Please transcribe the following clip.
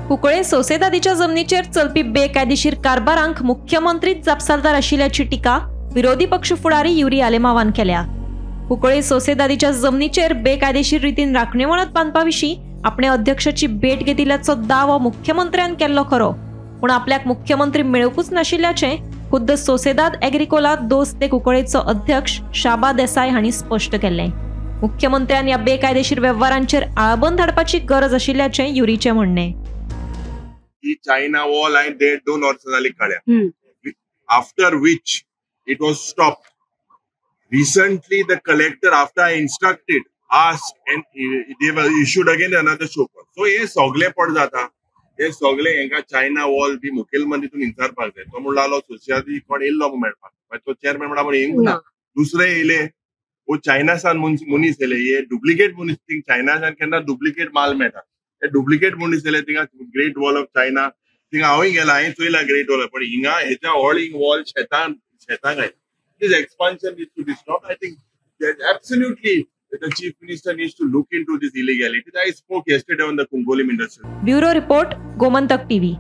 कुंकळे सोसेदादीच्या जमनीचेर चलपी बेकायदेशीर कारभारांक मुख्यमंत्रीच जापसालदार आशिल्ल्याची टिका विरोधी पक्ष फुडारी युरी आलेमावान केल्या. कुंकळे सोसेदादीच्या जमनीचेर बेकायदेशीर रितीन राखणे वणत बांदपा विशीं आपणे अध्यक्षाची भेट घेतिल्ल्याचो दावो मुख्यमंत्र्यान केल्लो खरो, पूण आपल्याक मुख्यमंत्री मेळूंकच नाशिल्ल्याचें खुद्द सोसेदाद एग्रिकोला दोस्त ते कुंकळेचो अध्यक्ष शाबा देसाय हांणी स्पश्ट केल्लें. मुख्यमंत्र्यान ह्या बेकायदेशीर वेव्हारांचेर आळाबंद हाडपाची गरज आशिल्ल्याचें युरीचें म्हणणें. ही चायना वॉल हांवें 1.5-2 वर्सां जाली काड्या, after which it was stopped. Recently the collector, after I instructed, asked and they were issued again another show cause. So हे सगळे पड जाता, हे सगळे हेंका चायना वॉल बी मुखेलमंत्री विचारपाक जाय. तो म्हणलो सोसियादी कोण येयल्लो मेळपाक, मागीर तो चेअरमॅन म्हणटा येवंक ना, दुसरे येयले वो चायनासान मनीस येयले, हे डुप्लिकेट मनीस, थिंग चायनासान केन्ना डुप्लिकेट माल मेळटा, हे डुप्लिकेट मनीस येयले थिंगा ग्रेट वॉल ऑफ चायना, थिंगा हांवूय गेला, हांवें चोयला ग्रेट वॉल, पण हिंगा हेच्या ऑल वॉल शेतान शेतांक आयला. This expansion needs to be stopped. I think that absolutely the Chief Minister needs to look into this illegality. I spoke yesterday on the Cuncolim industry. Bureau Report, Gomantak TV.